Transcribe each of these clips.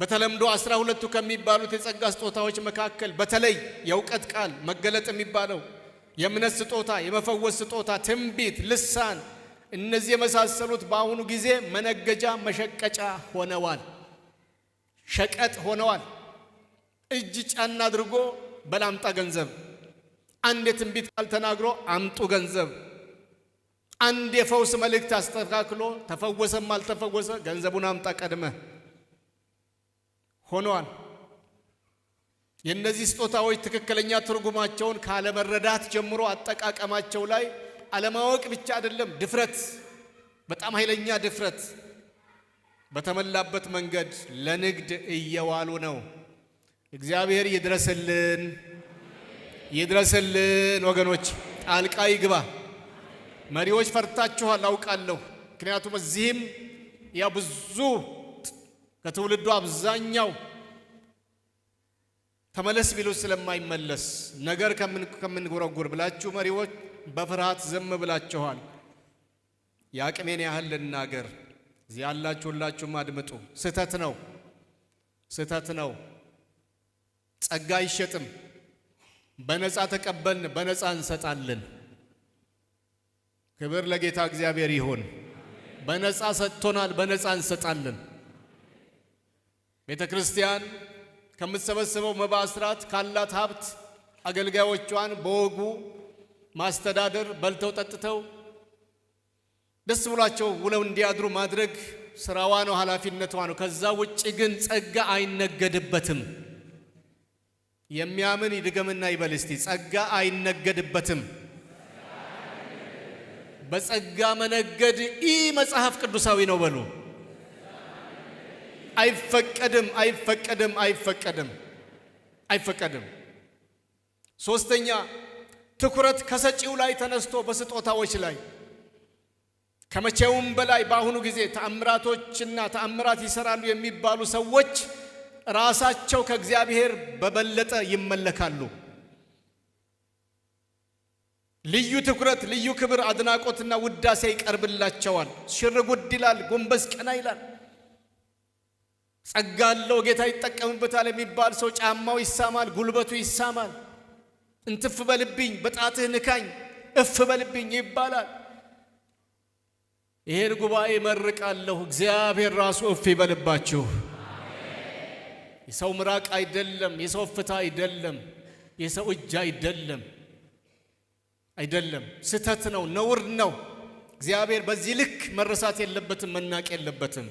በተለምዶ 12ቱ ከሚባሉት የጸጋ ስጦታዎች መካከል በተለይ የእውቀት ቃል መገለጥ የሚባለው፣ የእምነት ስጦታ፣ የመፈወስ ስጦታ፣ ትንቢት፣ ልሳን፣ እነዚህ የመሳሰሉት በአሁኑ ጊዜ መነገጃ መሸቀጫ ሆነዋል፣ ሸቀጥ ሆነዋል። እጅ ጫና አድርጎ በላምጣ ገንዘብ፣ አንድ የትንቢት ቃል ተናግሮ አምጡ ገንዘብ፣ አንድ የፈውስ መልእክት አስተካክሎ ተፈወሰም አልተፈወሰ ገንዘቡን አምጣ ቀድመ ሆነዋል። የእነዚህ ስጦታዎች ትክክለኛ ትርጉማቸውን ካለመረዳት ጀምሮ አጠቃቀማቸው ላይ አለማወቅ ብቻ አይደለም፣ ድፍረት፣ በጣም ኃይለኛ ድፍረት በተሞላበት መንገድ ለንግድ እየዋሉ ነው። እግዚአብሔር ይድረስልን፣ ይድረስልን ወገኖች፣ ጣልቃ ይግባ። መሪዎች ፈርታችኋል አውቃለሁ። ምክንያቱም እዚህም ያው ብዙ ከትውልዱ አብዛኛው ተመለስ ቢሉት ስለማይመለስ ነገር ከምንጎረጉር ብላችሁ መሪዎች በፍርሃት ዝም ብላችኋል። የአቅሜን ያህል ልናገር። እዚህ ያላችሁ ሁላችሁም አድምጡ። ስህተት ነው፣ ስህተት ነው። ጸጋ አይሸጥም። በነፃ ተቀበልን፣ በነፃ እንሰጣለን። ክብር ለጌታ እግዚአብሔር ይሁን። በነፃ ሰጥቶናል፣ በነፃ እንሰጣለን። ቤተ ክርስቲያን ከምትሰበስበው መባ አስራት ካላት ሀብት አገልጋዮቿን በወጉ ማስተዳደር፣ በልተው ጠጥተው ደስ ብሏቸው ውለው እንዲያድሩ ማድረግ ስራዋ ነው፣ ኃላፊነቷ ነው። ከዛ ውጭ ግን ጸጋ አይነገድበትም። የሚያምን ይድገምና ይበል እስቲ፣ ጸጋ አይነገድበትም። በጸጋ መነገድ ኢ መጽሐፍ ቅዱሳዊ ነው በሉ። አይፈቀድም፣ አይፈቀድም፣ አይፈቀድም፣ አይፈቀድም። ሶስተኛ፣ ትኩረት ከሰጪው ላይ ተነስቶ በስጦታዎች ላይ ከመቼውም በላይ በአሁኑ ጊዜ ተአምራቶችና ተአምራት ይሰራሉ የሚባሉ ሰዎች ራሳቸው ከእግዚአብሔር በበለጠ ይመለካሉ። ልዩ ትኩረት፣ ልዩ ክብር፣ አድናቆትና ውዳሴ ይቀርብላቸዋል። ሽር ጉድ ይላል፣ ጎንበስ ቀና ይላል። ጸጋ አለው፣ ጌታ ይጠቀምበታል የሚባል ሰው ጫማው ይሳማል፣ ጉልበቱ ይሳማል። እንትፍ በልብኝ፣ በጣትህ ንካኝ፣ እፍ በልብኝ ይባላል። ይሄን ጉባኤ መርቃለሁ። እግዚአብሔር ራሱ እፍ ይበልባችሁ። የሰው ምራቅ አይደለም፣ የሰው እፍታ አይደለም፣ የሰው እጅ አይደለም፣ አይደለም። ስህተት ነው፣ ነውር ነው። እግዚአብሔር በዚህ ልክ መረሳት የለበትም፣ መናቅ የለበትም።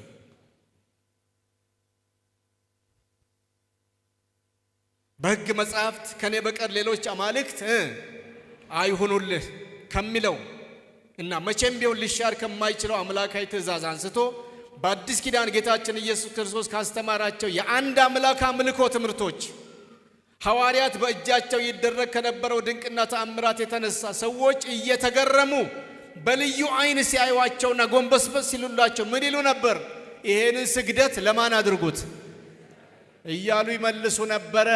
በሕግ መጽሐፍት ከኔ በቀር ሌሎች አማልክት አይሁኑልህ ከሚለው እና መቼም ቢሆን ሊሻር ከማይችለው አምላካዊ ትእዛዝ አንስቶ በአዲስ ኪዳን ጌታችን ኢየሱስ ክርስቶስ ካስተማራቸው የአንድ አምላክ አምልኮ ትምህርቶች፣ ሐዋርያት በእጃቸው ይደረግ ከነበረው ድንቅና ተአምራት የተነሳ ሰዎች እየተገረሙ በልዩ ዓይን ሲያዩዋቸውና ጎንበስበስ ሲሉላቸው ምን ይሉ ነበር? ይሄንን ስግደት ለማን አድርጉት እያሉ ይመልሱ ነበረ።